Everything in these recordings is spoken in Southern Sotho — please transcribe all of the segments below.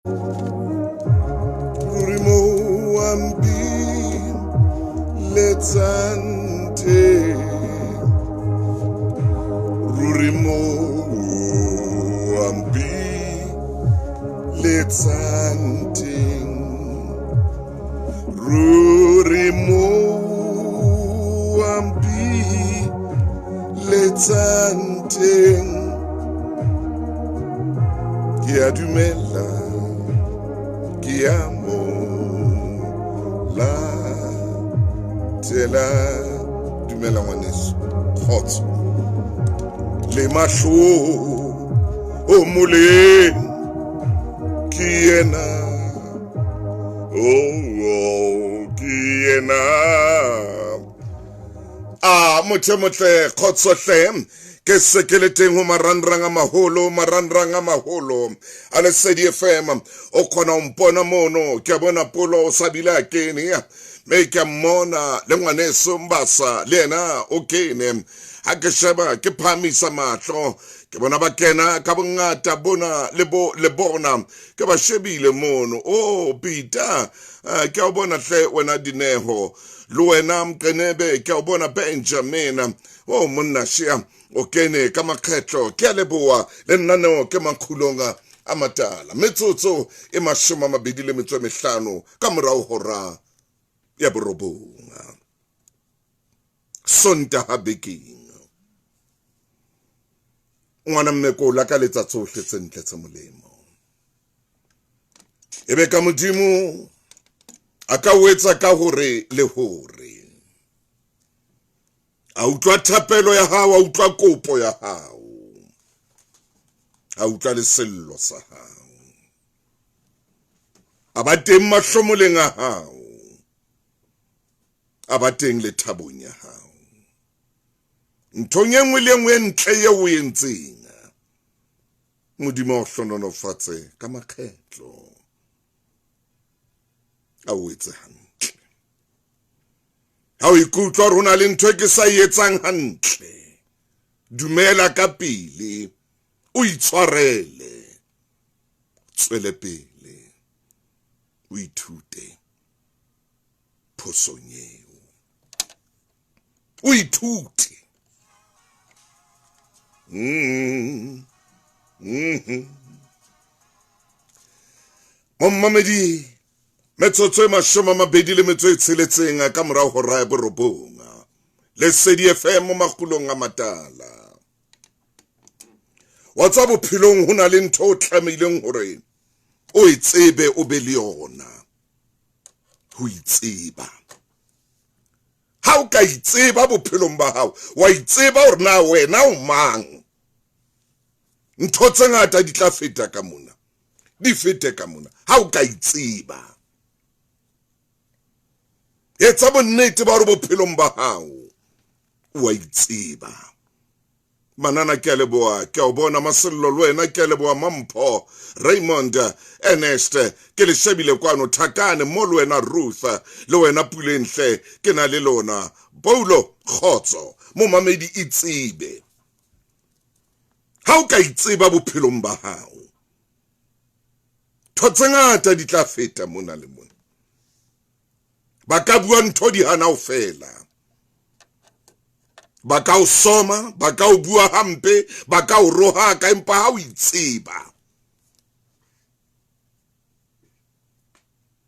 Ruri moo a mpiletsang teng. Ruri moo a mpiletsang teng. Ruri moo a mpiletsang teng. Ke a dumela, ke a mo latela. Dumela ngwaneso, kgotso le mahlo o moleng ke yena. Oh, oh, ke yena. A motho motle, kgotso hle. Ke se ke le teng ho marangrang a maholo, marangrang a maholo a Lesedi FM. O kgona ho mpona mono, ke a bona Polo o sa bile a kene, mme ke a mmona le ngwaneso Mbasa le yena o kene. Ha ke sheba ke phahamisa mahlo, ke bona ba kena ka bongata bona le bo le bona, ke ba shebile mono. O Peter, ke a o bona hle wena Dineho, le wena Mqenebe, ke a o bona Benjamin. O monna shea o kene ka makgetlo, ke a leboha. Le nnaneo ke makgulong a matala, metsotso e 25 ka morao hora ya 9 Sontaha bekeng. Ngwana mme ko lakaletsa tsohle tse ntle tse molemo. Ebe ka Modimo a ka o etsa ka hore le hore a utlwa thapelo ya hao, a utlwa kopo ya hao, a utlwa le sello sa hao, a ba teng mahlomoleng a hao, a ba teng le thabong ya hao. Nthong e nngwe le e nngwe e ntle eo o entseng, Modimo a o hlohonolofatse ka makgetlo, a o etse hantle. Ha o ikutlwa hore ho na le ntho e ke sa e etsang hantle, dumela ka pele, o itshwarele, tswele pele, o ithute phosong eo, o ithute. Mommamedi, metsotso e 26 ka morao hora ya 9, Lesedi FM makgulong a matala. Wa tswa bophelong, ho na le ntho o tlamehileng hore o e tsebe, o be le yona, ho itseba. Ha o ka itseba bophelong ba hao, wa itseba hore na wena o mang, ntho tse ngata di tla feta ka mona, di fete ka mona. Ha o ka itseba, etsa bonnete ba hore bophelong ba hao o a itseba. Manana, ke a leboha, ke a o bona. Masello le wena ke a leboha. Mampho, Raymond, Ernest, ke le shebile kwano. Thakane mo le wena Ruth, le wena Pulenhle, ke na le lona. Paulo, kgotso. Momamedi, itsebe. Ha o ka itseba bophelong ba hao, ntho tse ngata di tla feta mona le mona. Ba ka bua ntho di hana ho fela, ba ka o soma, ba ka o bua hampe, ba ka o rohaka, empa ha o itseba,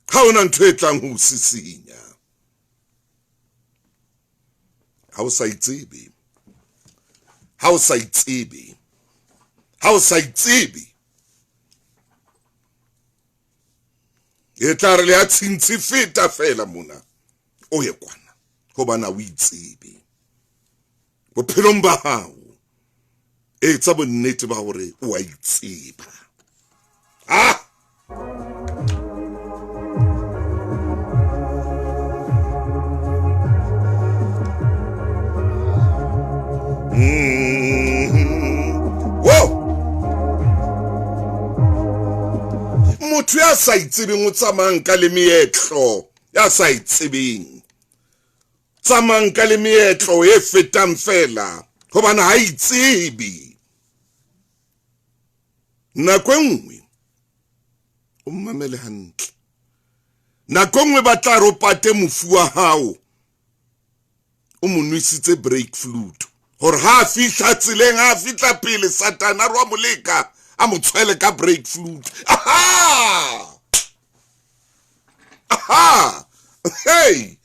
ha hona ntho e tlang ho o sisinya. Ha o sa itsebe, ha o sa itsebe, ha o sa itsebe, e tla re le ya tshintshi feta fela mona, o ye kwana, hobane ha o itsebe. Bophelong ba hao, etsa bonnete ba hore o a itseba. Ah! Motho ya sa itsebeng o tsamayang ka le meetlo, ya sa itsebeng tsamayang ka le meetlo e fetang fela, hobane ha itsebe. Nako e nngwe O mmamele hantle. Nako e nngwe ba tla re o pate mofu wa hao, o mo nwisitse brake fluid, gore ha a fihla tseleng, ha a fihla pele, Satane a re wa mo leka, a mo tshwele ka brake fluid. Aha! Aha! Hey!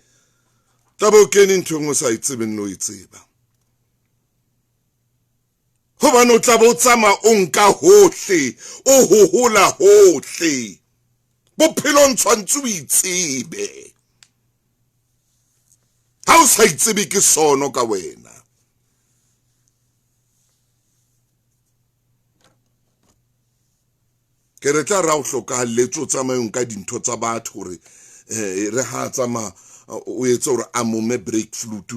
Taba o kene ntho e nngwe o sa e tsebeng le o e tseba. Hobane o tla be o tsamaya o nka hohle, o hohola hohle. Bophelong tshwantse o itsebe. Ha o sa itsebe ke sono ka wena. Ke re tla ra o hlokahalletse o tsamaye o nka dintho tsa batho hore eh, re ha tsamaya o etse hore a mome break flute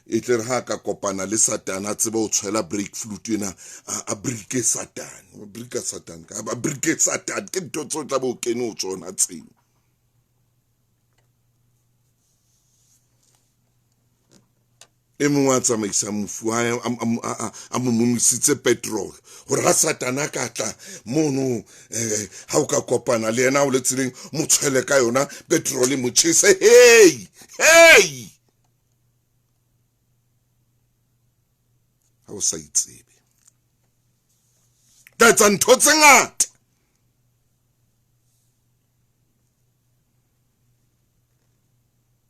e tle re ha ka kopana le Satane a tsebe ho tshwela break flute ena a brike Satane, a brika Satane, a brike Satane. Ke ntho tseo tla bo kene ho tsona tseo. E mongwe a tsamaisa mofu a mo momisitse petrol gore ga Satana a ka tla mono, um ga o ka kopana le yena o le tseleng, mo tshwele ka yona petrol e mo chese. Hey, hey, ga o sa itsebe ka etsa ntho tse ngata.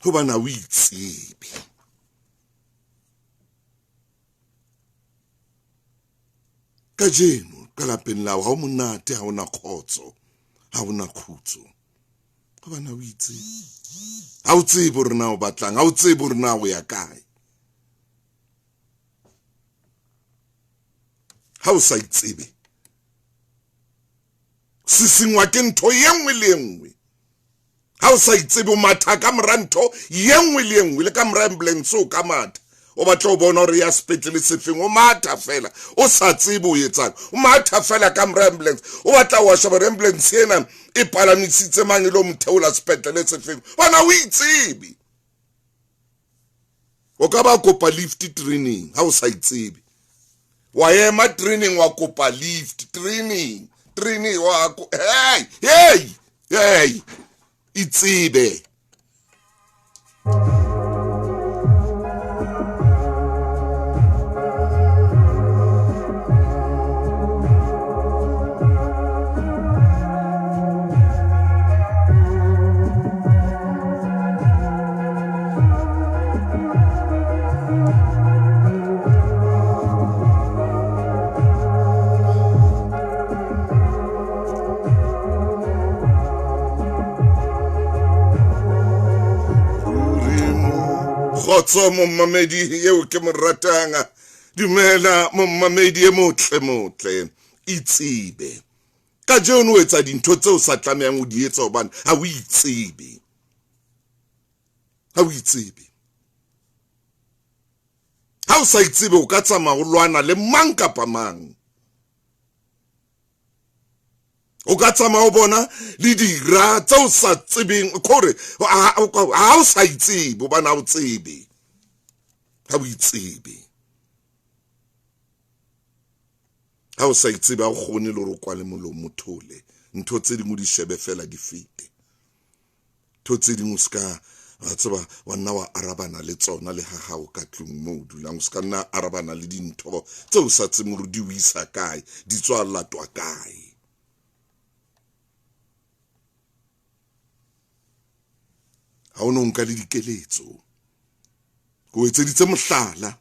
Gobane ga o itsebe. Kajeno ka lapeng lao ga o monate, ga o na kgotso, ga o na khutso, gobane ga o itsebe. Ga o tsebe gore na o batlang, ga o tsebe gore na o ya kae. Ga o sa itsebe, sisingwa ke ntho ye nngwe le ye nngwe. Ga o sa itsebe, o matha ka mora ntho ye nngwe le ye nngwe, le ka mora ambulance o ka matha, o batla o bona gore ya sepetlele sefeng, o matha fela o sa tsebe o etsang, o matha fela ka mora ambulance, o batla wa sheba gore ambulance ena e palamisitse mang e lo motheola sepetlele sefeng. Bona o itsebe, o ka ba kopa lift training. Ha o sa itsebe, wa ema training, wa kopa lift training, training wa hey, hey, hey, itsebe. Kgotso mommamedi eo ke mo ratang, dumela mommamedi e motle motle. Itsebe kajeno o etsa dintho tseo sa tlamehang o di etsa hobane ha o itsebe, ha o itsebe. Ha o sa itsebe, o ka tsamaya o lwana le mang kapa mang, o ka tsamaya o bona le dira tse o sa tsebeng kore ha o sa itsebe, hobane ha o tsebe, ha o itsebe. Ha o sa itsebe, ha o kgone le hore o kwale molomo, thole ntho tse dingwe, di shebe fela di fete. Ntho tse dingwe o ska wa tseba wa nna wa arabana le tsona le ha hao ka tlung moo o dulang, o ska nna arabana le dintho tse o sa tsebeng hore di o isa kae, di tswa latwa kae. Ha o no nka le dikeletso, ke o etseditse mohlala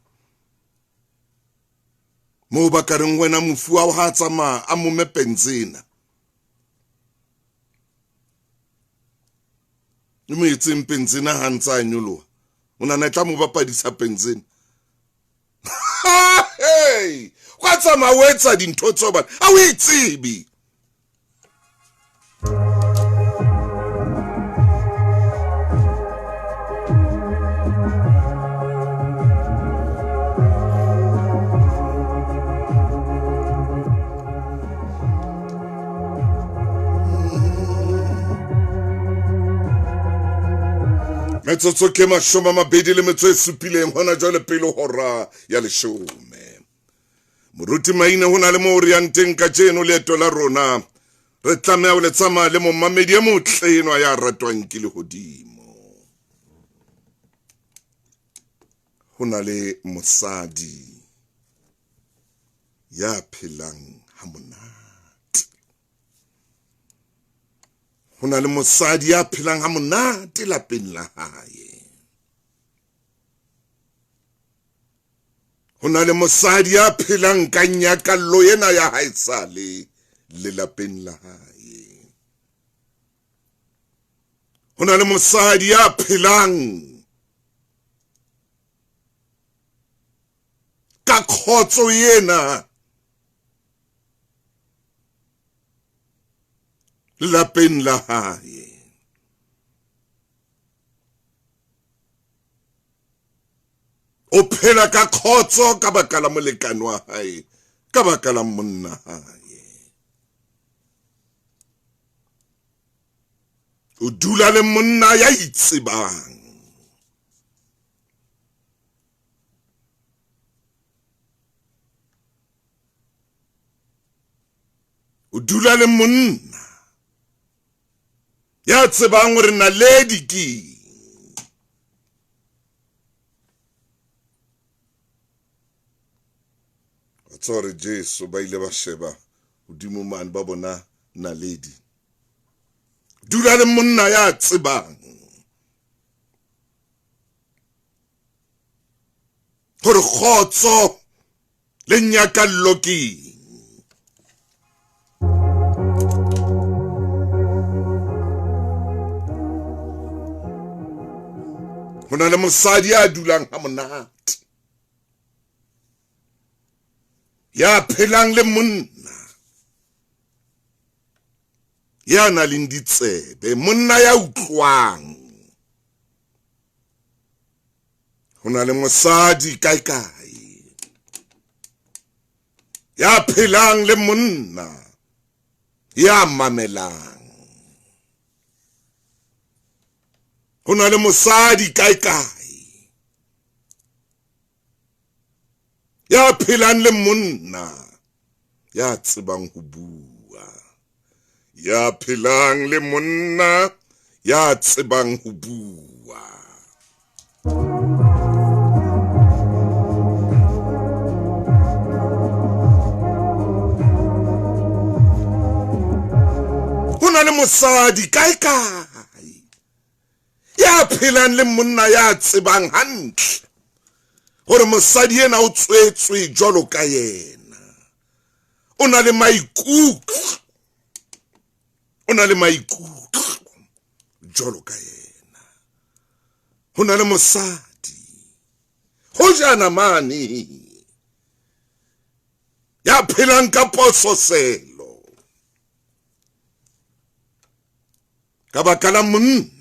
moo ba ka reng wena mofu wa ha tsamaya a mome penzena, e mo etseng penzena ha ntse a nyoloha, o nana e tla mo bapadisa penzena. Hey, wa tsamaya o etsa dintho tseo bana ha o itsebe. Metsotso ke 27 hona jwale pele hora ya 10. Moruti Maine, ho na le moo re yang teng kajeno. Leeto la rona Re tlameha ho le tsamaya le momamedi e motle enwa ya ratwang ke lehodimo. Ho na le mosadi ya phelang ha monate. Ho na le mosadi ya phelang ha monate lapeng la hae. Ho na le mosadi ya phelang ka nyakallo ena ya haesale lelapeng la hae. Ho na le mosadi ya phelang ka khotso ena lapeng la hae. O phela ka khotso ka baka la molekane wa hae, ka baka la monna hae. O dula le monna ya itsebang. O dula le monna ya tsebang hore naledi ke eng. Wa tseba hore Jesu ba ile ba sheba hodimo mane ba bona naledi. Dula le monna ya tsebang hore kgotso le nyakallo ke eng. Ho na le mosadi ya dulang ha monate, ya phelang le monna ya nang le ditsebe, monna ya utlwang. Ho na le mosadi kae kae ya phelang le monna ya mamelang. Ho na le mosadi kae kae ya phelang le monna ya tsebang ho bua. Ya phelang le monna ya tsebang ho bua. Ho na le mosadi kae kae ya phelang le monna ya tsebang hantle hore mosadi ena o tswetswe jwalo ka yena. O na le maikutlo, o na le maikutlo jwalo ka yena. Ho na le mosadi hojana mane ya phelang ka pososelo ka baka la monna.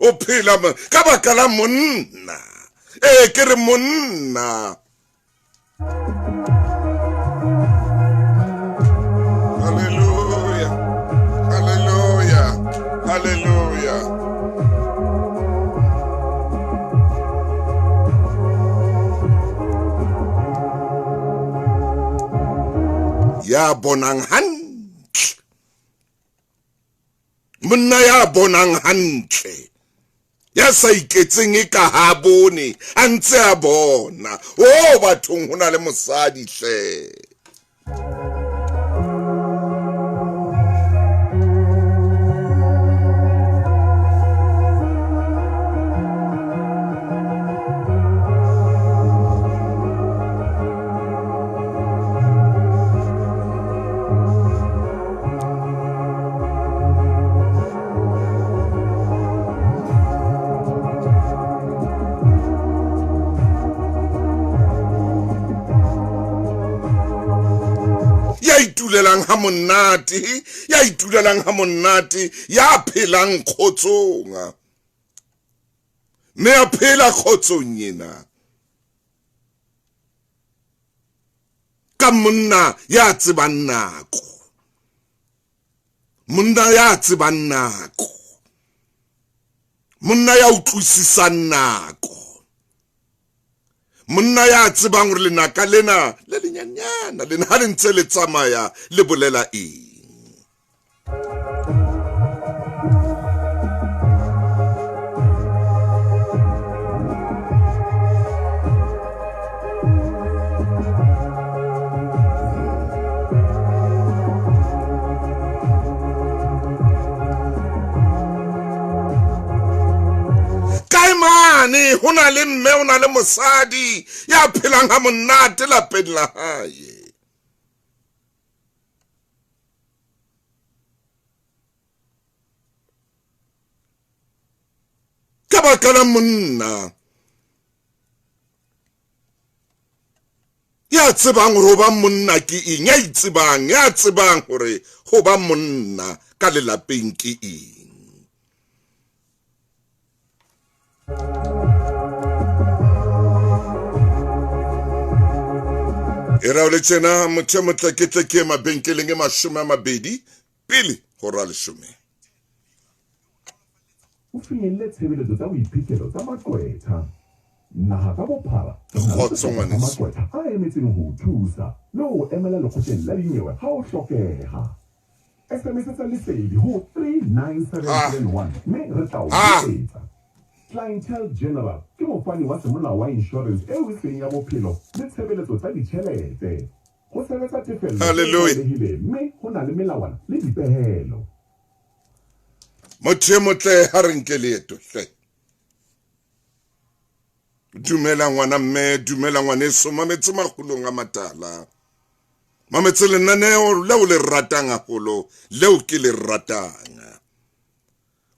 O phela ka baka la monna. Ee, ke re monna. Hallelujah. Hallelujah. Hallelujah. Ya bonang hantle. Monna ya bonang hantle. Ya sa iketseng e ka ha bone, a ntse a bona. O bathong ho na le mosadi hle. dulang ha monate, ya itulelang ha monate, ya phelang kgotsong. Mme a phela kgotsong ena ka monna ya tsebang nako, monna ya tsebang nako, monna ya utlwisisang nako, monna ya tsebang hore lenaka lena le lenyanyana lena ha le ntse le tsamaya le bolela eng. Mane ho na le mme, ho na le mosadi ya phelang ha monate lapeng la hae. Ka baka la monna ya tsebang hore ho ba monna ke eng, ya itsebang, ya tsebang hore ho ba monna ka lelapeng ke eng. E ra o le tjena motho e motle ke tle ke mabenkeleng e 20 pele hora 10. O finyelle tshebeletso tsa boiphihlelo tsa maqwetha naha ka bophara. Kgotso ngwaneso. Maqwetha a emetseng ho thusa le ho emela lekgotleng la dinyewe ha o hlokeha. SMS tsa Lesedi ho 39771 mme re tla o etsa. Clientele General ke mofani wa semolao wa insurance eo e seng ya bophelo le tshebeletso tsa ditjhelete. Ho sebetsa tefello e mme ho na le melawana le dipehelo. Motho e motle ha re nke leeto hle. Dumela ngwana mme, dumela ngwaneso, mametse makgulong a matala. Mametse lenaneo leo le ratang haholo, leo ke le ratang.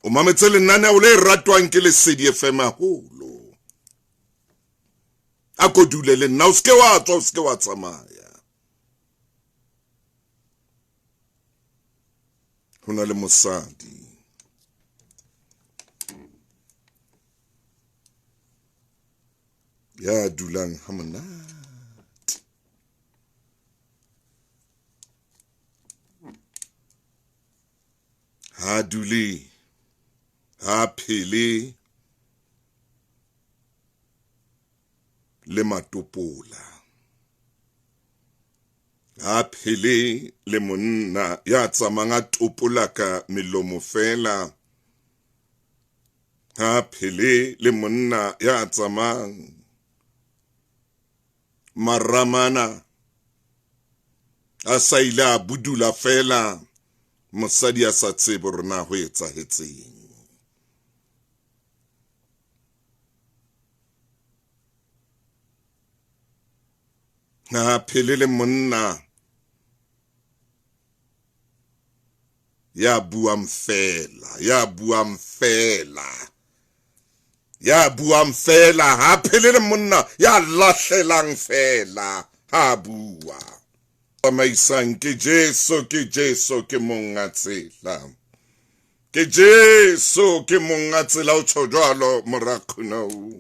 O mametse lenaneo le ratwang ke Lesedi FM haholo. A ko dule le nna, o seke wa tswa, o seke wa tsamaya. Ho na le mosadi ya dulang ha monate. Ha dule, ha phele le matopola, ha phele le monna ya tsamayang a topola ka melomo fela, ha phele le monna ya tsamayang maramana a sa ile a budula fela, mosadi a sa tsebe hore na ho etsahetseng. Ha phele le monna ya buang fela, ya buang fela, ya buang fela. Ha phele le monna ya lahlelang fela ha bua. Tsamaisang ke Jesu, ke Jesu ke monga tsela, ke Jesu ke monga tsela. O tjho jwalo mora Kgunau.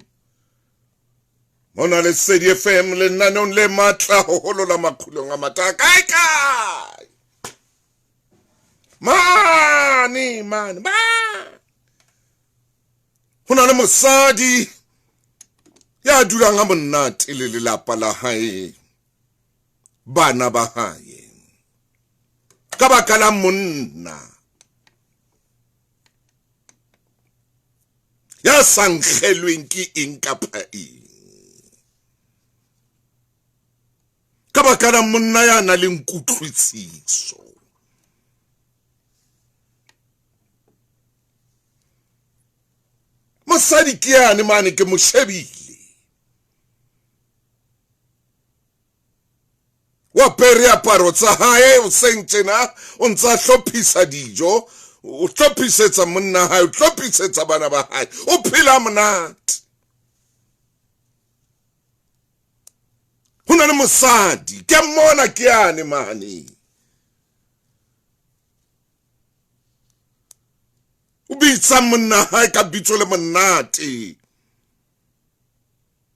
Mona Lesedi FM lenaneong le matla haholo la makgulong a matala. Kae kae? Mane mane ba. Ho na le mosadi ya dulang ha monate le lelapa la hae, bana ba hae, ka baka la monna ya sa nkgelweng ke eng kapa eng, ka baka la monna ya nang le kutlwisiso. Mosadi ke yane mane ke mo shebile, wa apere aparo tsa hae, o seng tjena o ntsa hlophisa dijo, o hlophisetsa monna hae, o hlophisetsa bana ba hae, o phela monate. Ho na le mosadi ke mmona ke yane mane. O bitsa monna hae ka bitso le monate.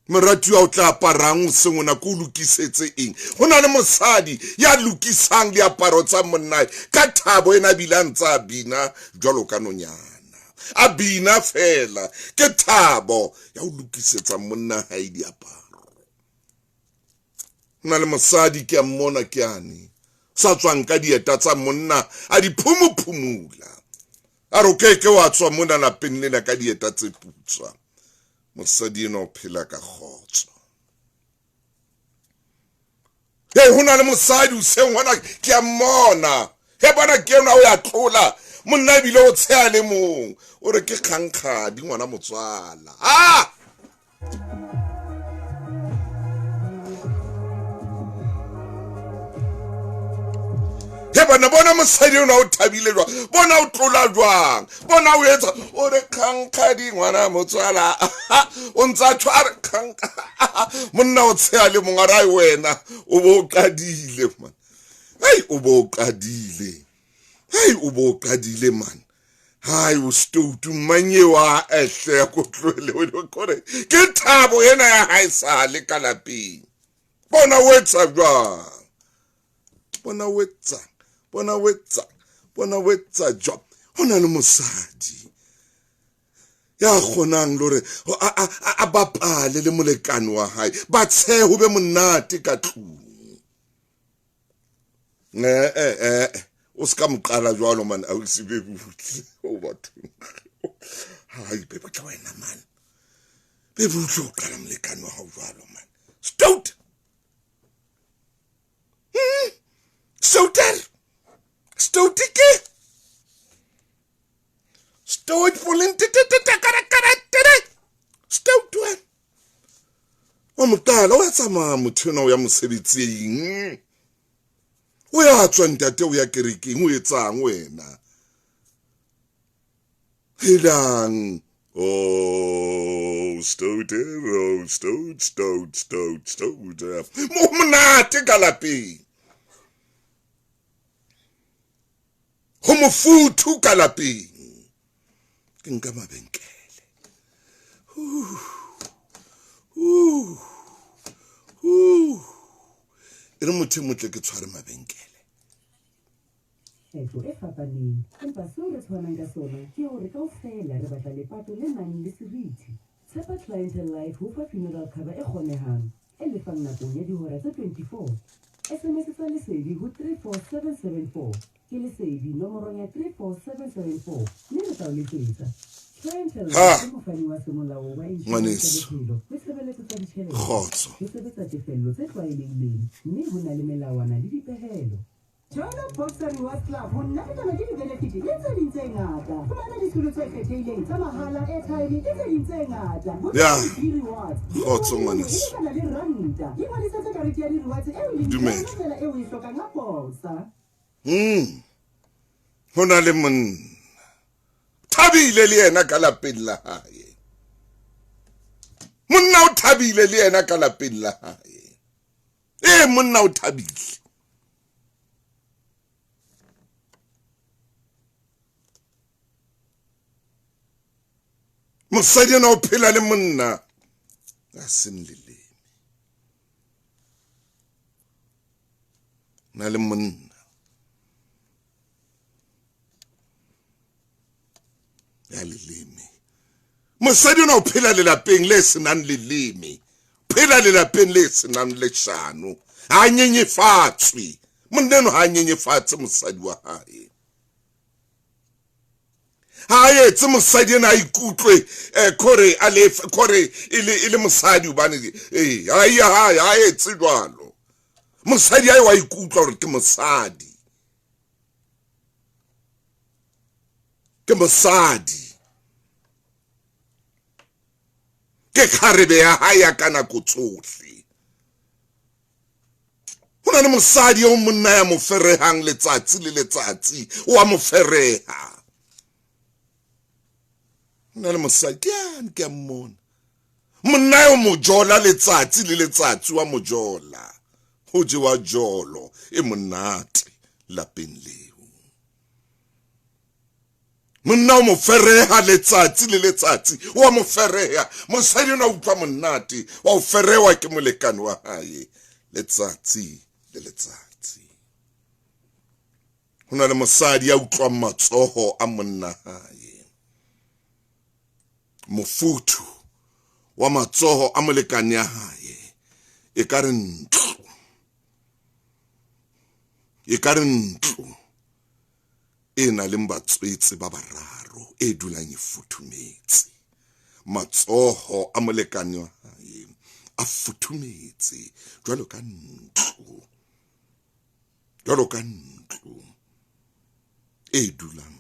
Moratuwa o tla aparang hoseng ona ke o lokisetse eng? Ho na le mosadi ya lokisang diaparo tsa monnae ka thabo ena bile a ntse a bina jwalo ka nonyana. A bina fela ke thabo ya ho lokisetsa monna hae diaparo. Ho na le mosadi ke a mmona ke ane sa tswang ka dieta tsa monna a di phumuphumula. A re o ke ke wa tswa mona lapeng lena ka dieta tse putswa. Mosadi enwa o phela ka kgotso. Hey, ho na le mosadi hoseng hona ke a mmona. He bona ke enwa o ya tlola. Monna ebile o tsheha le mong. O re ke kgankgadi ngwana motswala. Ah! He bana bona mosadi ona o thabile jwang, bona o tlola jwang, bona o etsa o re kgankgadi ngwana motswala, o ntse a tshwa a re kgankga, monna o tsheha le mong a re ai wena o bo o qadile man, hei o bo o qadile, hei o bo o qadile man, hai o stoutu mang eo a ehle ko tlohele o kore ke thabo ena ya hae sale ka lapeng, bona o etsa jwang, bona o etsa, bona o etsa, bona o etsa jwang. Ho na le mosadi ya kgonang le hore a bapale le molekane wa hae, ba tshehe ho be monate ka tlung. O se ka mo qala jwalo man, ausi be butle o batho. Hai be butle wena man, be butle o qala molekane wa hao jwalo man. Stout. Stouter. Stout ke. Stout Stout wa. Wa mo qala wa tsamaya motho ena o ya mosebetsing. O ya tswa ntate o ya kerekeng o etsang wena? Helang. Oh, stout, oh, stout, stout, stout, stout. Mo monate ka lapeng. Ho mofuthu ka lapeng. Ke nka mabenkele. E re motho e motle ke tshware mabenkele. Kgetho e fapaneng, empa seo re tshwanang ka sona ke hore kaofela re batla lepato le nang le seriti. Tshepa Clientele Life ho fa funeral cover e kgonehang, e lefang nakong ya dihora tse 24. SMS tsa Lesedi ho 34774. Ke Lesedi nomorong ya 34774 mme re tla o letsetsa. Clientele Life ke mofani wa semolao wa inshorense ya bophelo le tshebeletso tsa ditjhelete. Kgotso. Ho sebetsa tefello tse tlwaelehileng mme ho na le melawana le dipehelo. Join Boxer Rewards Club ho natefelwa ke di-benefit le tse ding tse ngata. Fumana ditulo tse kgethehileng tsa mahala, airtime le tse ding tse ngata. Ho Ya. di-rewards. Kgotso, E ngwaneso. lekana le ranta. Ingwadisetse karete ya di-rewards eo e leng Dumela. yona feela eo o e hlokang ha Boxer. Ho na le monna. Thabile le yena ka lapeng la hae. Monna o thabile le yena ka lapeng la hae. Ee, monna o thabile. Mosadi ena o phela le monna a seng leleme. Na le monna ya leleme. Mosadi ona o phela lelapeng le senang leleme. Phela lelapeng le senang leshano. Ha nyenyefatswe. Monna eno ha nyenyefatse mosadi wa hae. Ha etse mosadi ena a ikutlwe, kore a le, kore e le, e le mosadi hobane, ha e, ha, ha etse jwalo. Mosadi ae wa ikutlwa hore ke mosadi. Ke mosadi. Ke kgarebe ya hae ya ka nako tsohle. Ho na le mosadi eo monna ya mo ferehang letsatsi le letsatsi, o a mo fereha. Ho na le mosadi, ke yane, ke a mmona. Monna eo mo jola letsatsi le letsatsi, wa mo jola. Ho jewa jolo e monate lapeng leo. Monna o mo fereha letsatsi le letsatsi, o a mo fereha. Mosadi ona o utlwa monate wa ho ferewa ke molekane wa hae letsatsi le letsatsi. Ho na le mosadi ya utlwang matsoho a monna hae, mofuthu wa matsoho a molekane ya hae e ka re ntlo, e ka re ntlo e nang le batswetse ba bararo e dulang e futhumetse. Matsoho a molekane wa hae a futhumetse jwalo ka ntlo, jwalo ka ntlo e dulang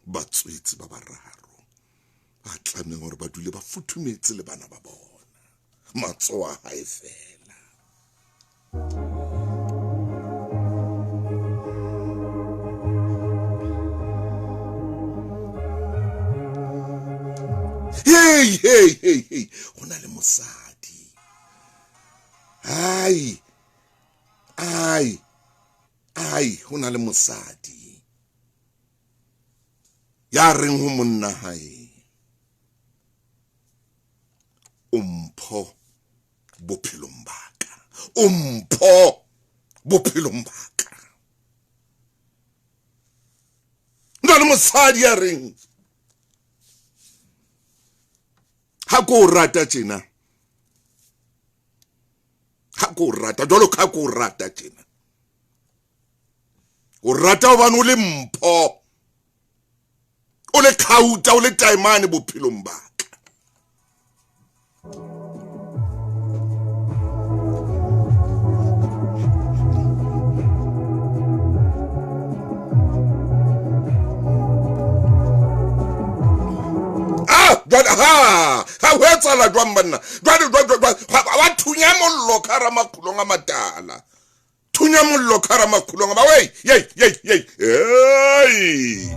batswetse ba bararo ba tlamehang hore ba dule ba futhumetse le bana ba bona. Matsoho a hae fela. Hey, hey, hey, hey. Ho na le mosadi. Ai, ai, ai, ho na le mosadi ya reng ho monna hae, o mpho bophelong ba ka, o mpho bophelong ba ka. Na le mosadi ya reng ha ko rata tjena, ha ko rata jwalo ka ko rata tjena, o rata hobane o le mpho, o le khauta, o le taemane bophelong ba ka. Jwale ha ha ho etsahala jwang banna? Jwale wa thunya mollo ka hara makhulong a matala, thunya mollo ka hara makhulong a ma, wey, yey, yey, yey, hey.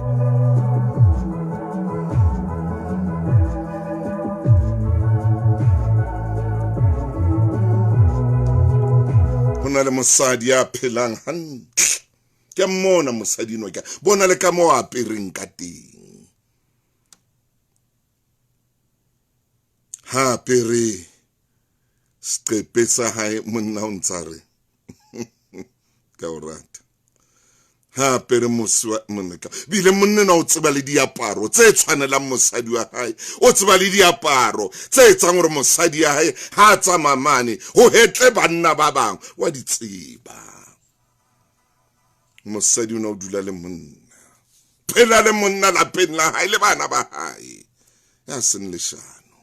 Ho na le mosadi ya phelang hantle. Ke mmona mosadi enwa, ke bona le ka moo a apereng ka teng. Ha apere seqepe sa hae, monna o ntsa re ka o rata. Ha apere mose wa monna ka bile monna o tseba le diaparo tse tshwanelang mosadi wa hae, o tseba le diaparo tse etsang hore mosadi ya hae ha a tsamaya mane ho hetle banna ba bang, wa di tseba. Mosadi ona o dula le monna, phela le monna lapeng la hae le bana ba hae, ya seng leshano,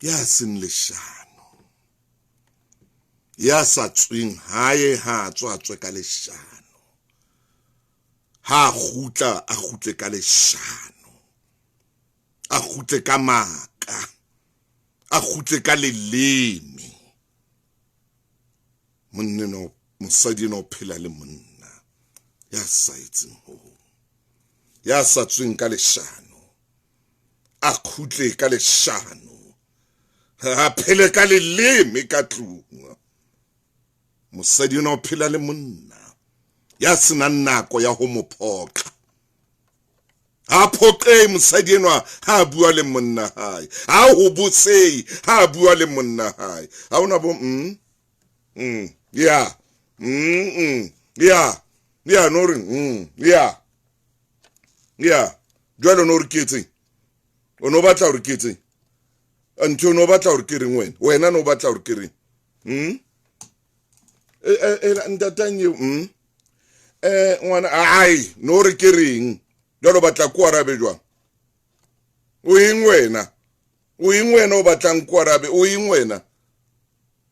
ya seng leshano, ya sa tsweng hae, ha a tswa tswe ka leshano, ha a kgutla a kgutle ka leshano, a kgutle ka maka, a kgutle ka leleme. Monna no, mosadi no phela le monna ya sa etseng ho, ya sa tsweng ka leshano, a kgutle ka leshano, a phele ka leleme ka tlung. Mosadi ona o phela le monna ya senang nako ya ho mo phoqa. Ha phoqe mosadi enwa ha a bua le monna hae, ha ho botsehe ha a bua le monna hae. Ha ona bo ya ya ya no re ya ya jwale no re ke etseng, o no batla hore ke etseng, ntho no batla hore ke reng wena, wena no batla hore ke reng. Ntatang eo ngwana ai no re ke reng jwale o batla ko arabe jwang? O eng wena? O eng wena o batlang ko arabe? O eng wena?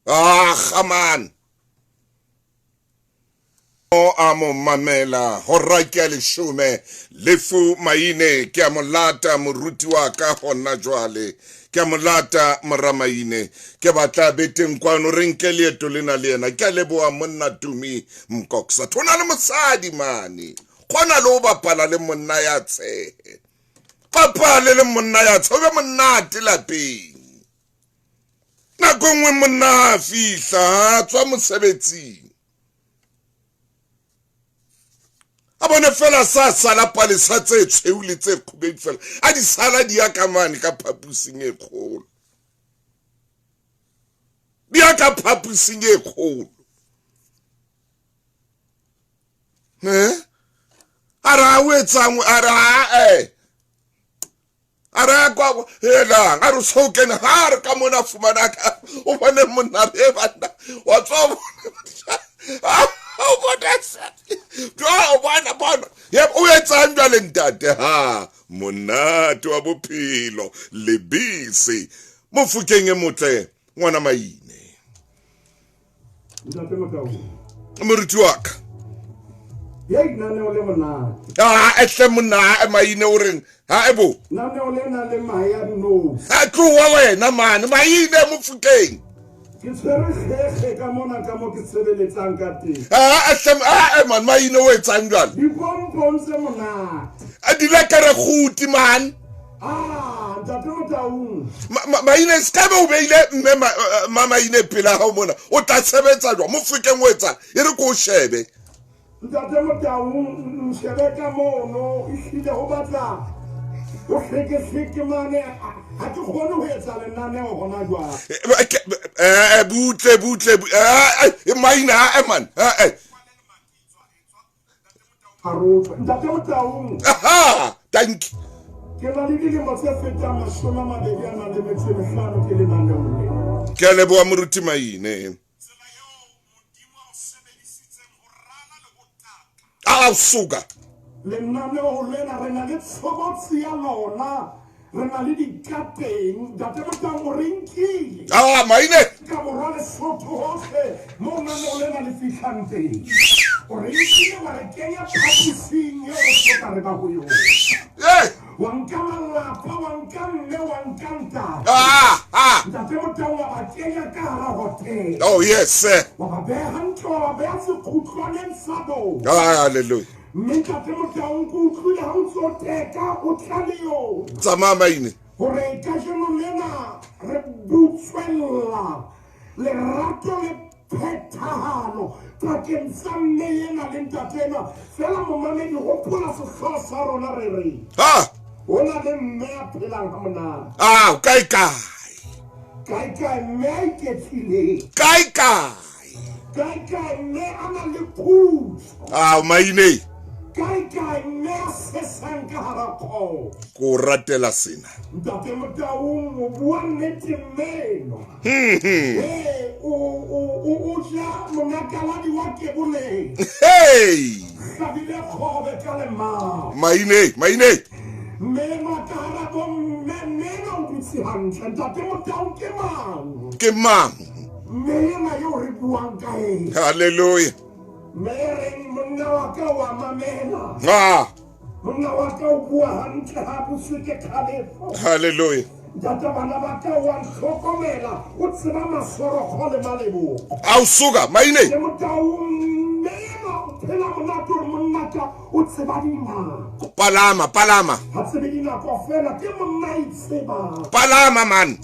Ah, man. O a mo mamela hora ke a leshome lefu maine ke a mo lata moruti wa ka hona jwale, ke a mo lata mora maine, ke batla beteng kwano re nke leeto lena le yena. Ke a leboha monna Tumi Mkoksa. Thona le mosadi mane, kgona le ho bapala le monna ya tshehe, bapale le monna ya tshehe, o be monate lapeng. Nako e nngwe monna ha a fihla, ha tswa mosebetsing, A bone fela sa sala palesa tse tshweu le tse kgubedu fela a di sala di ya ka mane ka phaposing e kgolo, di ya ka phaposing e kgolo. A re a o etsang, a re ae, a re a kwa helang, a re so kene ha re ka mona fumana ka o bone monna re banna wa tswa o bona o bona bona o etsang jwale ntate. Ha monate wa bophelo lebese Mofokeng e motle ngwana Maine. Ntate Motau. Moruti wa ka. Ye naneo le monate. Ah, ehle monna Maine o reng? Ha e bo. Naneo le na le mahe a dinotshi. Ha tloha wena mane Maine Mofokeng. Ke tshwere kgekge ka mona ka mo ke sebeletsang ka teng. Ah, ehle ah man Maine o etsang jwale? Dipompong tse monate. A di lekere kguti man. Ah, ntate Motaung. Maine se ka be o beile mme ma Maine pela hao mona. O tla sebetsa jwang? Mofokeng o etsa e re ko o shebe. Ntate Motaung, nshebe ka mono, ehlile ho batla o hlekehleke mane, ha ke kgone ho etsa lenaneo hona jwale. Butle butle Maine ha man. Arotswe. Ntate Motaung. Aha, thank you. Ke na le dilemo tse fetang 25 ke lenaneong lena. Ke a leboha Moruti Maine. A suka. Lenaneo lena re na le tshobotsi ya lona, re na le dikateng. Ntate Motaung o re nkile. Ah, Maine. Ka borwa Lesotho hohle mo lenaneo lena le fihlang teng. O re nkile wa re kenya phaposing eo re soka re ba ho yona. Wa nka malapa, wa nka mme, wa nka ntate. Ntate Motaung wa ba kenya ka hara hotel. Oh yes sir. Wa ba beha hantle, wa ba beha sekgutlwaneng sa bona. Hallelujah. Mme ntate Motaung ke utlwile ha o ntso teka o tla le yona. Tsamaya Maine. Hore kajeno lena re butswella lerato le phethahalo pakeng tsa mme ena le ntate enwa. Fela momamedi, hopola sehlooho sa rona re reng. Ha! Ho na le mme a phelang ha monate. Ah, kae kae? Kae kae mme a iketlileng. Kae kae? Kae kae mme a nang le khutso. Ah, Maine. Kae kae mme a sesang ka hara kgoho. Ko ratela sena. Ntate Motaung o bua nnete mmeno. Ee, o ja monakaladi wa keboleng. Hey! Hlabile kgobe ka lemao. Maine, Maine. Mme ka hara bomme mme o dutse hantle. Ntate Motaung ke mang? Ke mang? Mme ena eo re buang ka ena. Hallelujah. Mme reng monna wa ka wa mamela. Ah. Monna wa ka o bua hantle ha buswe ke kgalefo. Hallelujah. Ntate bana ba ka wa ntlhokomela, o tseba masorokgo le malebogo. A o suka Maine. Ke Motaung mme ena o phela monate hore monna ka o tseba dinako. Palama, palama. Ha tsebe dinako fela, ke monna a itsebang. Palama man.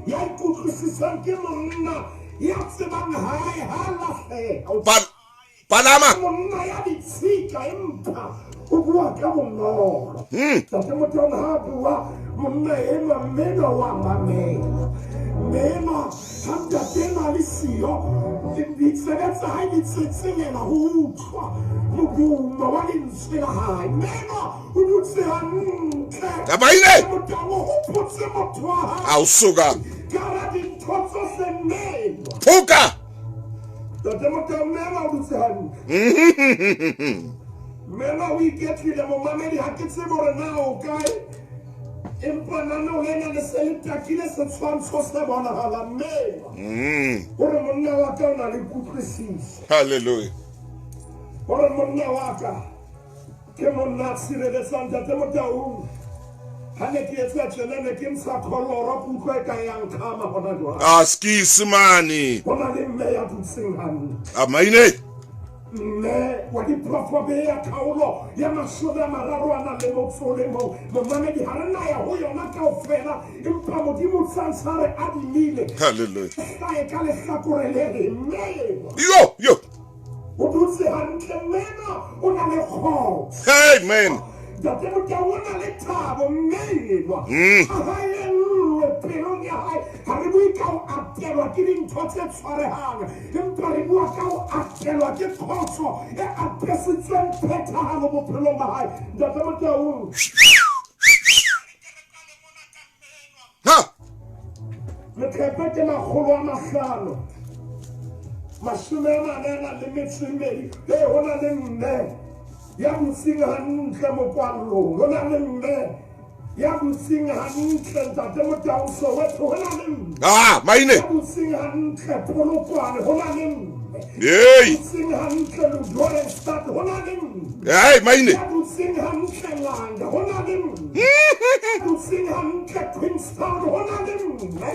Ya ikutlwisisang ke monna ya tsebang hae ha lahleha. Palama. Monna ya ditshika empa o bua ka bonolo. Ntate Motaung ha bua monna enwa mmeno wa mamela. Mme ha ntate enwa le siyo, ditsebe tsa hae di tsetselela ho utlwa modumo wa lentswe la hae. Mme o dutse hantle. Maine. Motaung o hopotse motho wa hae. A o suka. Ka hara dintho tsohle mmeno. Phuka. Ntate Motaung mme o dutse hantle. Mme o iketlile momamedi, ha ke tsebe hore na o kae. Empa naneo lena le se le takile setshwantsho se bonahalang mme. Hore monna wa ka o na le kutlwisiso. Hallelujah. Hore monna wa ka ke monna a tshireletsang. Ntate Motaung, ha ne ke etsa tjena ne ke ntsha kholoro, ke utlwa e ka ya nkgama hona jwale. Ah, skisi mane. Ho na le mme ya dutseng hantle. Ah, Maine. Mme wa diprofobe ya kgaolo ya 30 a nang le motso o le mong. Momamedi, ha re na ya ho yona kaofela, empa Modimo o tshwantsha re adimile. Hallelujah. Hlae ka lehlakore le leng. Mme Yo, yo. O dutse hantle mme o na le kgotso. Amen. Ntate Motau o na le thabo mme enwa. Ha e nngwe pelong ya hae. Ha re bue ka ho atelwa ke dintho tse tshwarehang, empa re bua ka ho atelwa ke kgotso e apesitsweng phethahalo bophelong ba hae. Ntate Motau. Ha! Leqephe ke 500. 42. Ee, ho na le mme ya dutseng hantle mokwallong. Ho na le mme ya dutseng hantle Ntate Motau Soweto. Ho na le mme. Ah, maine. Ya dutseng hantle Polokwane. Ho na le mme. Hey. Dutseng hantle Ludorestad. Ho na le mme. Hey, maine. Ya dutseng hantle Langa. Ho na le mme. Dutseng hantle Queenstown. Ho na le mme.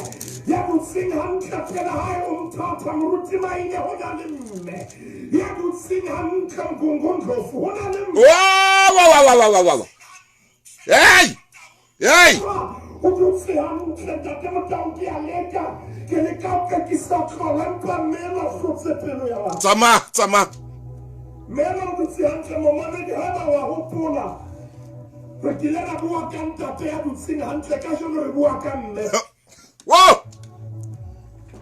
Ya dutseng hantle pela hae o mthatha moruti Maine. Ho na le mme. Ya dutseng hantle Mgungundlovu. Ho na le mme. Wa wa wa wa wa wa. Hey! Hey! O dutse hantle Ntate Motau, ke a leka. Ke leka ho qekisa tlola empa mme enwa o hlotse pelo ya ka. Tsamaya, tsamaya. Mme enwa o dutse hantle momamedi, haeba wa hopola. Re kile ra bua ka ntate ya dutseng hantle, kajeno re bua ka mme. Wow!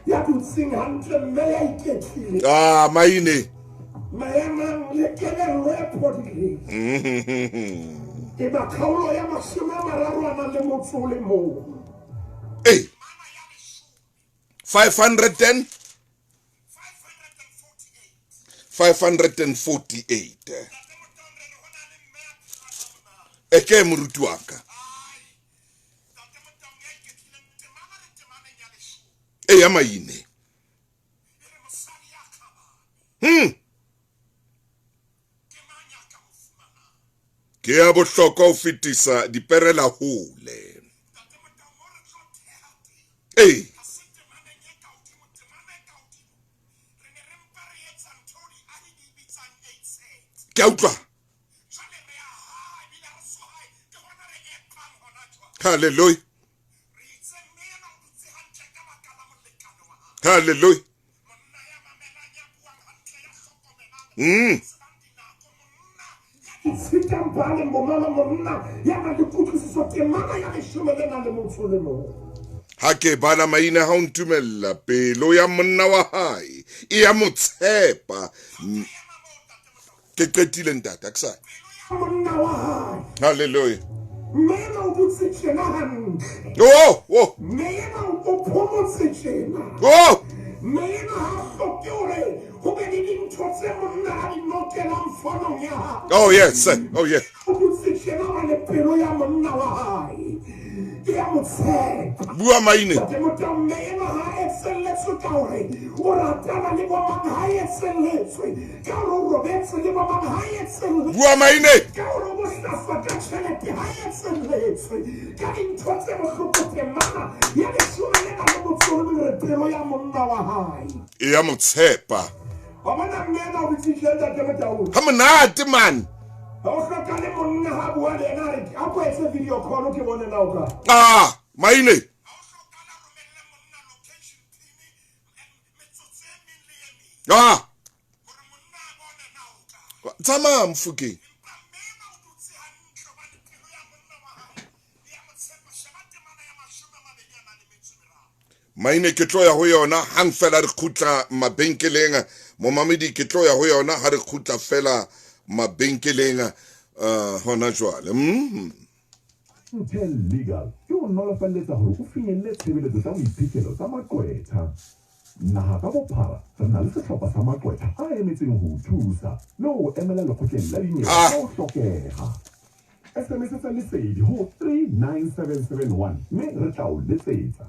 Ya dutseng hantle mme ya iketlile. Ah, maine. Maemang le kelello e phodileng. E ba kgaolo ya 31. Hey. 510 548. E ke moruti wa ka. E ya maine. Ke ya bohlokwa ho fetisa diperela hole. Ee. Ke a utlwa. Hallelujah. Hallelujah. Ha ke bala maina ha o ntumella pelo ya monna wa hae e ya mo tshepa. Ke qetile ntate a ke sa. Hallelujah. Oh, oh. Oh. Oh yes, oh yes. Bua maine. Bua maine. E ya mo tshepa. Ha monate man. Ah, maine. Ah. Tsamaya mfukeng. Maine ke tlo ya ho yona hang fela re khutla mabenkeleng. Momamedi ke tlo ya ho yona ha re khutla fela mabenkeleng hona jwale. Intel Legal ke o nolofalletsa hore o finyelle tshebeletso tsa boiphihlelo tsa maqwetha. Naha ka bophara re na le sehlopha sa maqwetha a emetseng ho o thusa le ho emela lekgotleng la dinyewe ha o hlokeha. SMS tsa Lesedi ho 39771 mme re tla o letsetsa.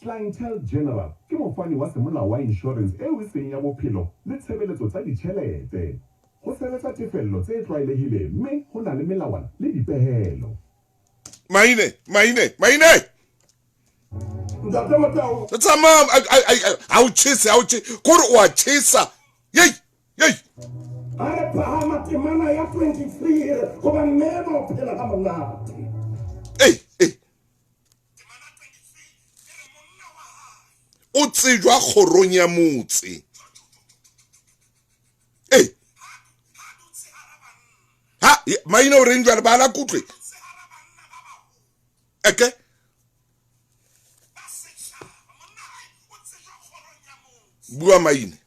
Clientele General ke mofani wa semolao wa insurance eo e seng ya bophelo le tshebeletso tsa ditjhelete. Ho sebetsa tefello tse tlwaelehileng mme ho na le melawana le dipehelo. Maine, maine, maine. Ntate Motau. Tsamaya, ha o tjhese, ha o tjhese. Kore o a tjhesa. Yei, yei. A re phahama temana ya 23 hoba mme o phela ka monate. Ei, ei. O tsejwa kgorong ya motse. Ei. Maina o reng jwale ba la kutlwe. Okay. Bua maine.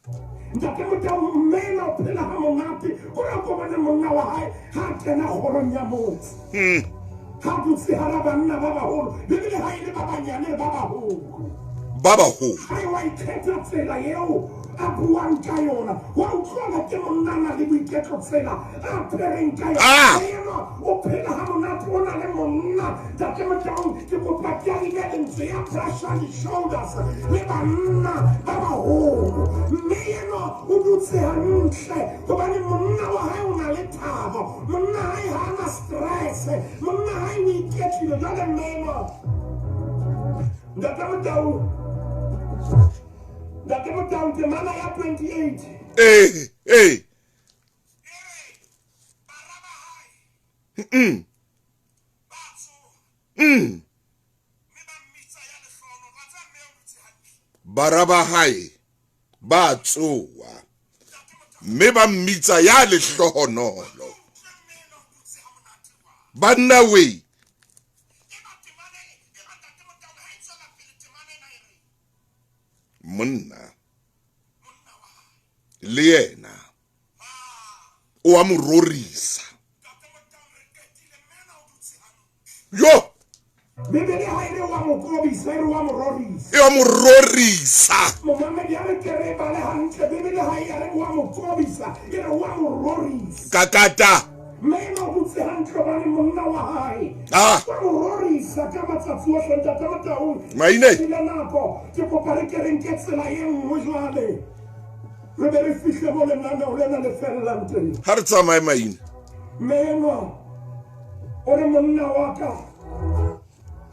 Ntate Motau mme na o phela ha monate o re ko bone monna wa hae ha kena kgorong ya motse. Ha dutse hara banna ba baholo ebile ha ile ba banyane ba baholo. Ba baholo. Ai wa ikgetha tsela eo a buang ka yona. Wa utlwa ke monna na le boiketlo tsela a phereng ka yona. O phela ha monate o na le monna. Ntate Motau ke kopa ke a ile lentswe ya pressure di shoulders le banna ba baholo. Mme yena o dutse hantle hobane monna wa hae o na le thabo. Monna hae ha na stress. Monna hae o iketlile jwale mme. Ntate Motau. Ntate Motau temana ya 28. Eh. Bara ba hae ba tsoa mme ba mmitsa ya lehlohonolo. Banna we monna le yena o a mo rorisa. Yo Bibele ha e re wa mo kobisa, e re wa mo rorisa. E wa mo rorisa. Momamedi a re ke re bale hantle. Bibele ha e re wa mo kobisa, e re wa mo rorisa. Kakata. Mme o botse hantle hobane monna wa hae. Wa mo rorisa ka matsatsi ohle Ntate Motau. Maine. Ile nako ke kopa re ke re nke tsela e nngwe jwale. Re be re fihle mo lenaneo lena le fellang teng. Ha re tsamaye maine. Mme o re monna wa ka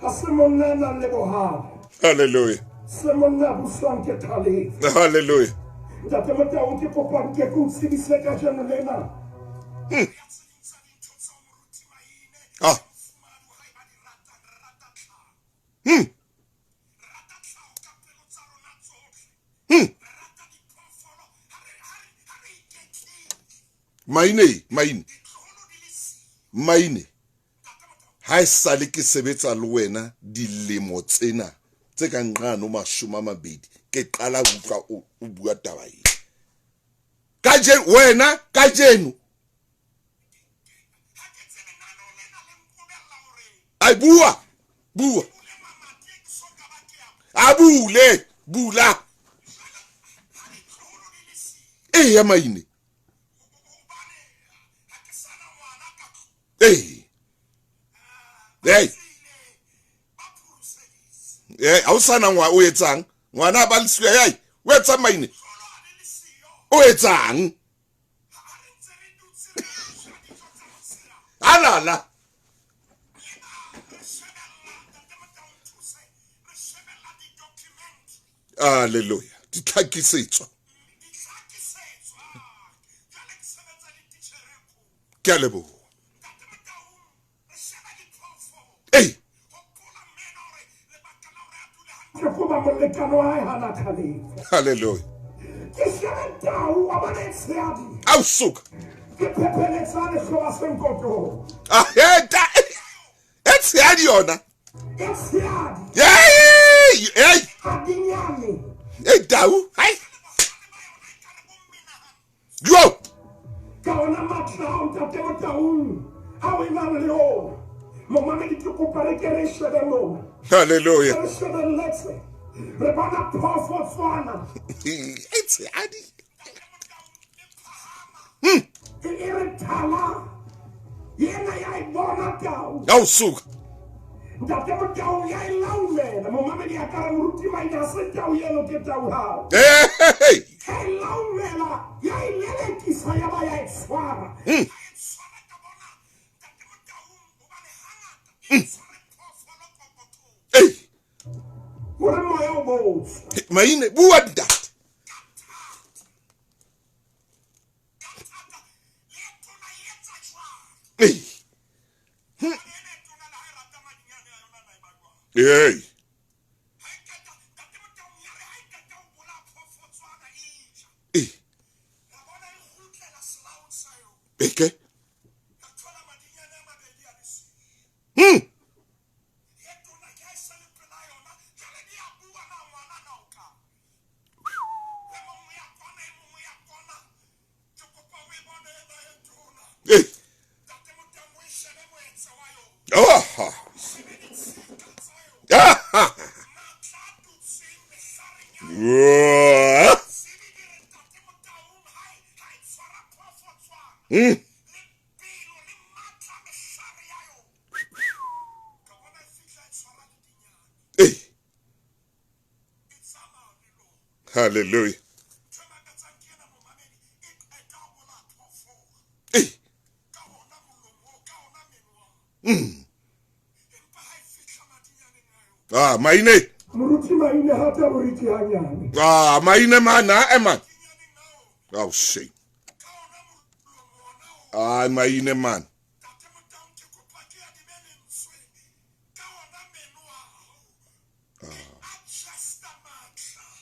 ha se monna a nang le bohale. Hallelujah. Se monna a buswang ke kgalefo. Hallelujah. Ntate Motau ke kopa nke ke o tsebise kajeno lena. Maine. Ha e sale ke sebetsa le wena dilemo tsena tse ka nqano 20 ke qala ho utlwa o bua taba ena. Kajeno wena kajeno ai bua a bule bula e ya maine e hey ha o sana ngwa o etsang ngwana ba lesiwa hey o etsang maine o etsang alala Hallelujah. Ditlhakisetso. Ke a leboha. Ei. Hallelujah. Au suka. Ah, e tshehadi yona. Hey, hey. Hey, tau. Hai. Yo. Ka ona matla a Ntate Motau a o nang le ona. Momamedi ke kopa re ke re shebe mona. Hallelujah. Re shebelletse. Re bona phoofotswana. E tshehadi. E re thala. Yena ya e bona tau. Au suka. Ntate Motau ya e laumela. Momamedi a ka re moruti Maine ha se tau eno ke tau hao. Hey. Ya e laumela, ya e lelekisa ya ba ya e tshwara. Hey. Hore moya o botswa. Maine bua ntate. Hey. Hey. Hey. Eke. Hallelujah. Hey. Ah, maine. Moruti Maine ha ta boriti hanyane. Ah, maine man, ah, man. Oh shit. Ah, maine man.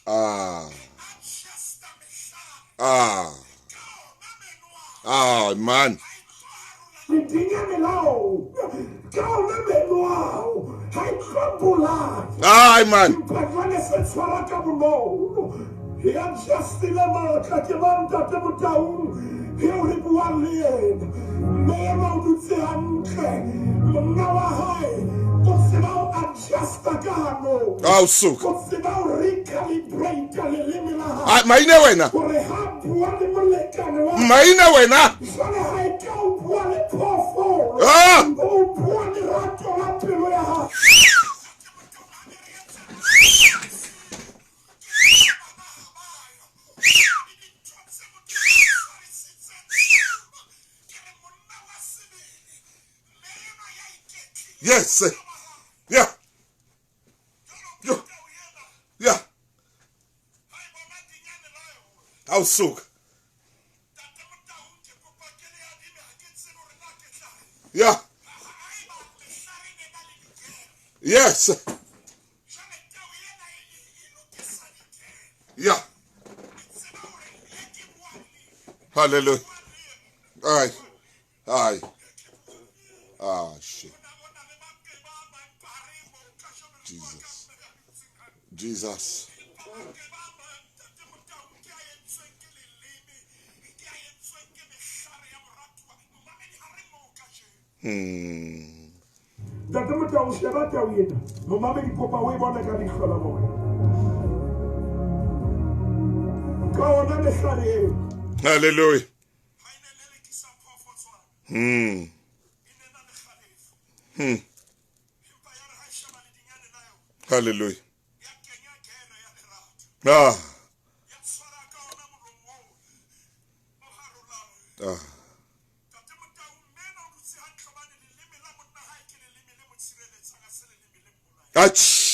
Ah. Ah. Ah, man. Ah, man. Oh, so. Ah, maine wena. Maine wena. Ah! Yes. Yeah. Yeah. Ausuk. Yeah. Yes. Yeah. Hallelujah. All right. All right. Ah, shit. Jesus. Jesus. Hallelujah. Hallelujah. Ah. Ah. Ach.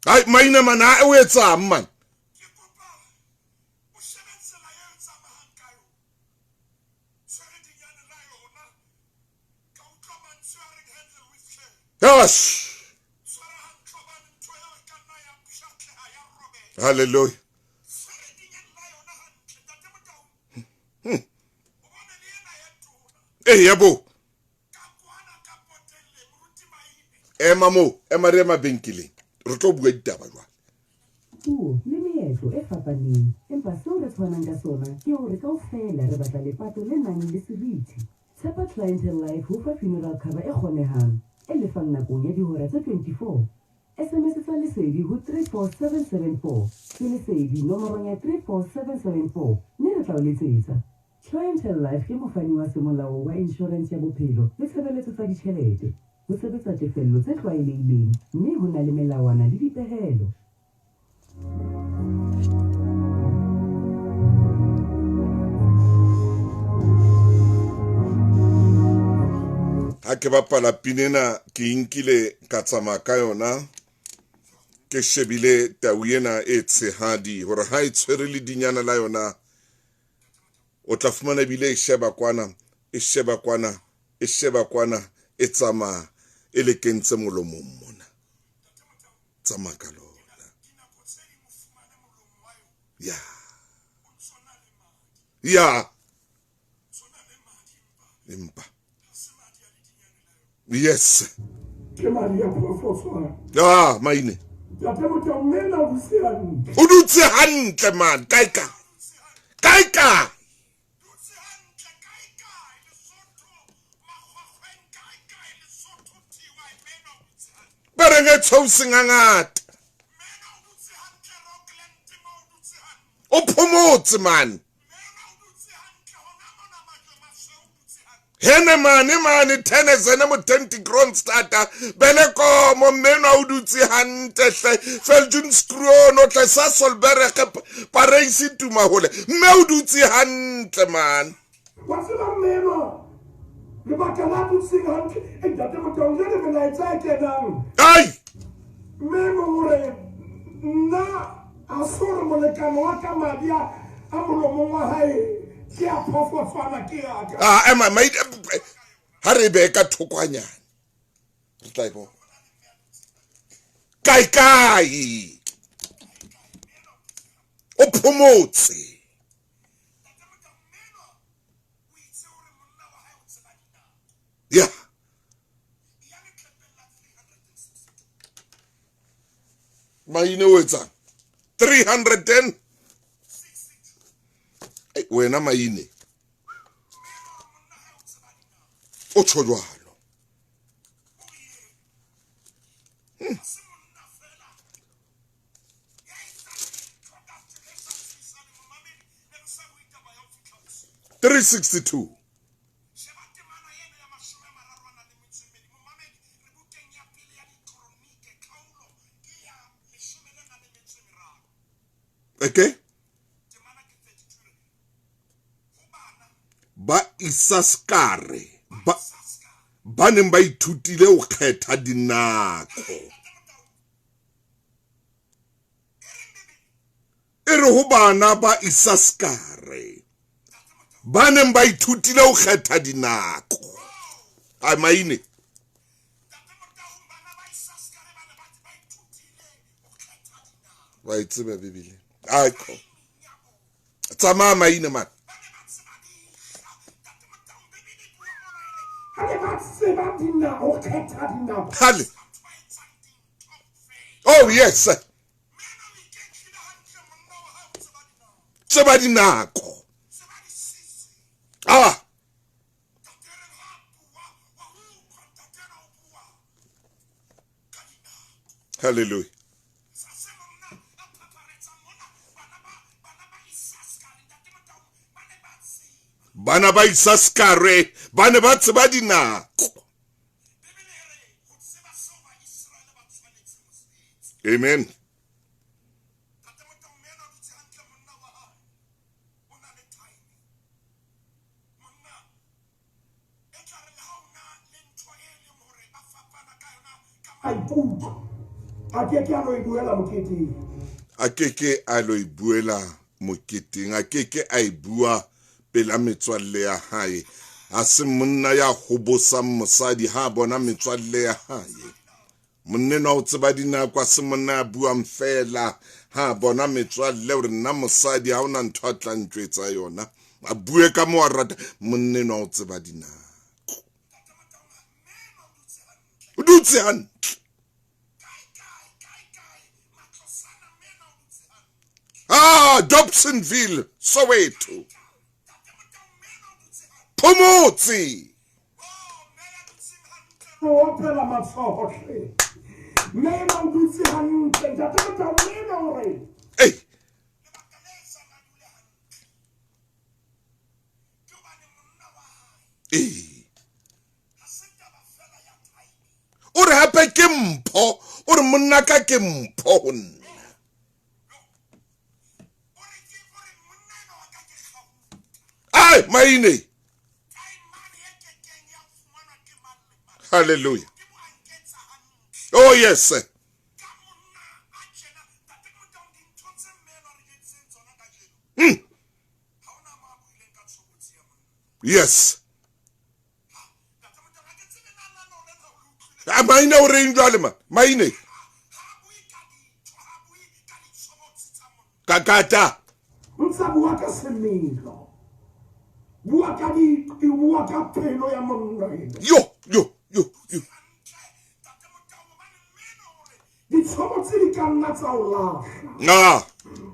Ai maina mana o etsang man. Yes. Hallelujah. Eh yabo. Ema mo, ema re mabenkeleng. Re tlo bua ditaba jwale. Puo le meetlo e fapaneng, empa seo re tshwanang ka sona ke hore kaofela re batla lepato le nang le seriti. Tshepa Clientele Life ho fa funeral cover e kgonehang, e lefang nakong ya dihora tse 24. SMS tsa Lesedi ho 34774. Ke Lesedi nomorong ya 34774 mme re tla o letsetsa. Clientele Life ke mofani wa semolao wa insurance ya bophelo le tshebeletso tsa ditjhelete. Ho sebetsa tefello tse tlwaelehileng mme ho na le melawana le dipehelo. Ha ke bapala pina ena ke inkile ka tsamaya ka yona, ke shebile tau ena e tshehadi hore ha e tshwere le dinyana la yona, o tla fumana ebile e sheba kwana, e sheba kwana, e sheba kwana, e tsamaya e le kentse molomong mona. Tsamaya ka lona. Ya. Ya. Empa. Yes. Ah, maine. O dutse hantle man, kae kae. Kae kae. Ba reng e tshoseng hangata. O phomotse man. Hene mane mane Tenezene Motenti Kronstadta Belekomo mme enwa o dutse hantle hle Veljoenskroon o tle Sasolburg Pareisi Tumahole mme o dutse hantle man. Wa tseba mme enwa lebaka la dutseng hantle e ntate Motaung jwale melaetsa e kenang. Ai! Mme enwa o re nna a se hore molekane wa ka madi a molomong wa hae ke a phofotswana ke a ka. Ah, ema mai ha re be ka thokwanyana. Re tla e bona. Kae kae. O phomotse. Yeah. Maine o etsang 310. Ei, wena Maine o tjho jwalo. 362. Okay. Ba Isaskare ba neng ba ithutile ho kgetha dinako. E re ho bana ba Isaskare ba neng ba ithutile ho kgetha dinako. Ai Maine. Wa e tseba Bibele. Ai ko. Tsamaya Maine man. Hale. Oh yes. Tseba dinako. Ah. Hallelujah. Bana ba Isaskare ba ne ba tseba dinako. Amen. A ke ke a lo e buela moketeng. A ke ke a lo e buela moketeng. A ke ke a e bua pela metswalle ya hae. Ha se monna ya hobosang mosadi ha bona metswalle ya hae. Monna enwa o tseba dinako, ha se monna ya buang fela ha bona metswalle hore nna mosadi ha ona ntho a tla ntjwetsa yona. A bue ka moo a rata. Monna enwa o tseba dinako. O dutse hantle. Ah, Dobsonville, Soweto. Phomotse. O opela matsoho hle. Mme enwa o dutse hantle. Ntate Motaung, mme enwa o re. Ei. Ee. O re hape ke mpho. O re monna ka ke mpho ho nna. Ai, Maine. Hallelujah. Oh yes sir. Yes. A Maine o reng jwale ma? Maine. Kakata. Ntsa bua ka semelo. Bua ka di, bua ka pelo ya monna ena. Yo, yo, yo, yo. Ditshobotsi di ka nna tsa o lahla. Na.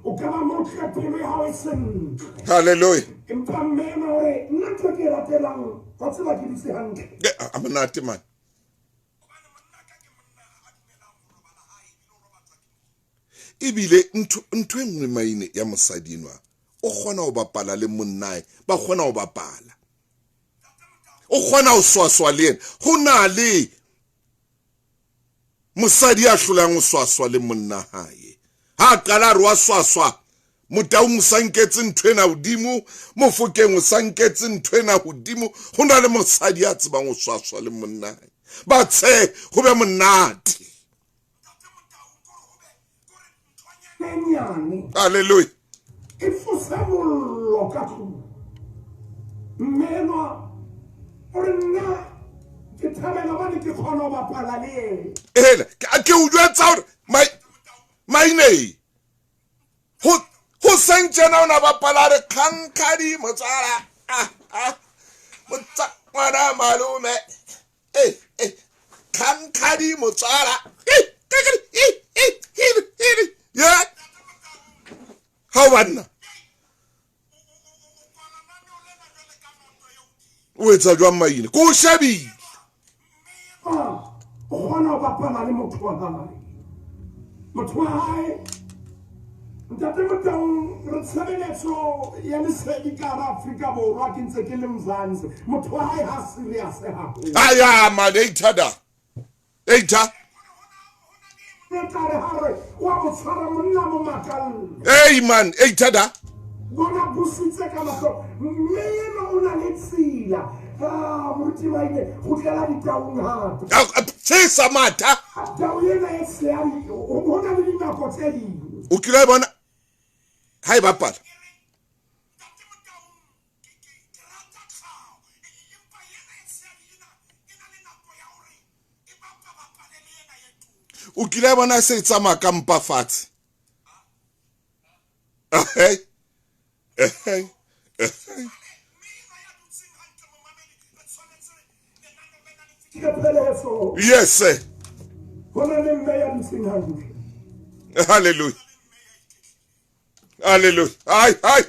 O ka ba motle pelo ya hao e sentle. Hallelujah. Empa mme ena o re, nna ntho e ke e ratelang, wa tseba ke dutse hantle. A monate man. Ebile ntho e nngwe Maine ya mosadi enwa, o kgona ho bapala le monnae, ba kgona ho bapala. O kgona ho swaswa le yena. Ho na le mosadi ya hlolang ho swaswa le monna hae. Ha qala re wa swaswa, Motaung o sa nketse ntho ena hodimo, Mofokeng o sa nketse ntho ena hodimo. Ho na le mosadi ya tsebang ho swaswa le monna hae. Ba tshe ho be monate. Hallelujah. E tsose mollo ka tlung. Mme enwa o re nna ke thabela hobane ke kgona ho bapala le yena. Ela ke o jwetsa hore mainei ho seng tjena o na bapala re kgankhadi motswala motsa ngwana malome kgankhadi motswala ye ha o banna o etsa jwang maine ko o shebile o kgona ho bapala le motho wa hae motho wa hae ntate Motaung re tshebeletso ya lesedi ka hara Afrika Borwa ke ntse ke le Mzansi motho wa hae ha serious haholo aya man eithada eitha etlare ha re wa mo tshwara monna mo makalle hey man eithada bona busitse ka mahlo mme ena o na le tsela ah moruti Maine kgutlela ditaung hape tshesa matha tau ena e tshehadi ho na le dinako tse ding o kile wa bona ha e bapala o kile wa bona se tsamaya ka mpa fatshe yes sir. Hallelujah. Hallelujah. Ai ai.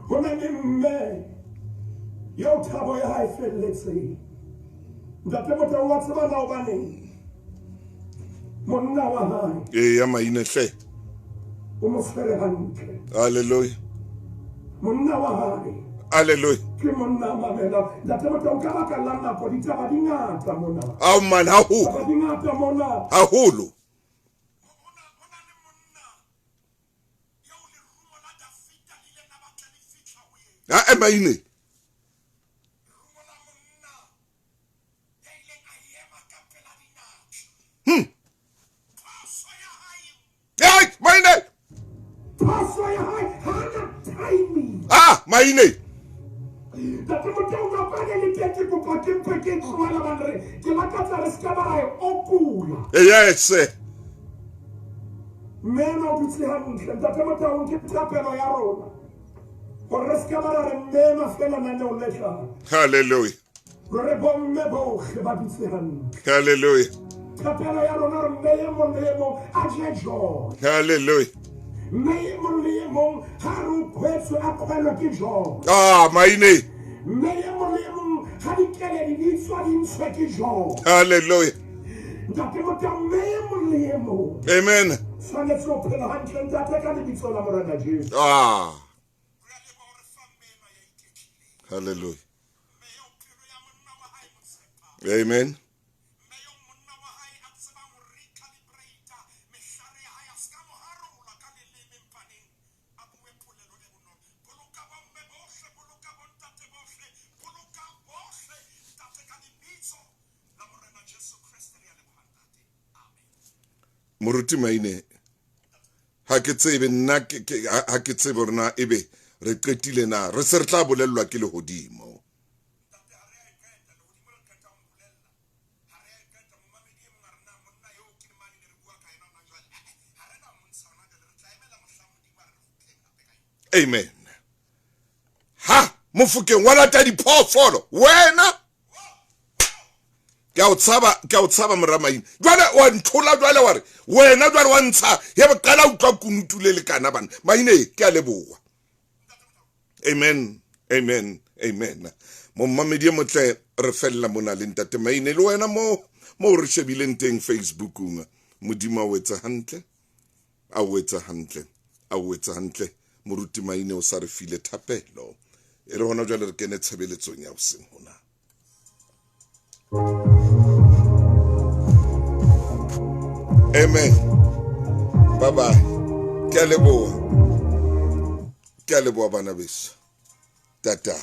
Ho na le mme eo thabo ya hae felletseng. Ntate Motau wa tseba na hobaneng monna wa hae e ya maine hle o mo tshwere hantle. Hallelujah. Monna wa hae Hallelujah. ke monna a mamela. Ntate Motau ka baka la nako ditaba di ngata mona. Ao man haholo. Ditaba di ngata mona. Haholo. Ha maine. Hey, maine. Phoso ya hae ha na timing. Ah, maine. Ntate Motau maobane le teng ke kopa ke mpe ke tlohela bane re ke lakatsa re ska ba ra e okula. Yes. Mme ena o dutse hantle. Ntate Motau ke thapelo ya rona hore re ska ba ra re mme ena fela naneong le tlang. Hallelujah. Re bomme bohle ba dutse hantle. Hallelujah. Thapelo ya rona re mme e mong le e mong a je joy. Hallelujah. Mme e mong le e mong ha re o kgwetswe a kgwelwe ke joy. Ah, maine. Mme e mong le e mong ha dikeledi di tswa di ntshwe ke joy. Hallelujah. Ntate Motau mme e mong le e mong. Amen. Tshwanetse ho phela hantle ntate ka lebitso la Morena Jesu. Ah. Hallelujah. Amen. Moruti Maine ha ke tsebe nna ha ke tsebe hore na ebe re qetile na re se re tla bolellwa ke lehodimo. Amen. Ha Mofokeng wa lata diphoofolo wena ke a o tshaba mora Maine. Jwale wa nthola jwale wa re wena jwale wa ntsha ya bo qala utlwa kunutu le lekana bana. Maine ke a leboha. Amen. Amen. Amen. Momamedi e motle re fella mona le ntate Maine le wena mo re shebileng teng Facebookung. Modimo a o etsa hantle. A o etsa hantle. A o etsa hantle. Moruti Maine o sa re file thapelo. E re hona jwale re kene tshebeletsong ya hoseng hona. Amen. Bye bye. Ke a leboha. Ke a leboha bana beso. Tata.